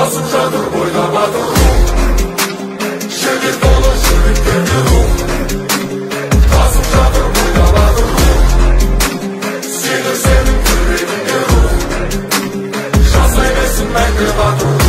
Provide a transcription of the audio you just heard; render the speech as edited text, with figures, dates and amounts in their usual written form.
Тасып жатыр бойда батыр рух, жігер толы жүректерде рух. Тасып жатыр бойда батыр рух, сенің жүрегіңде рух. Жасай берсін мәңгі батыр.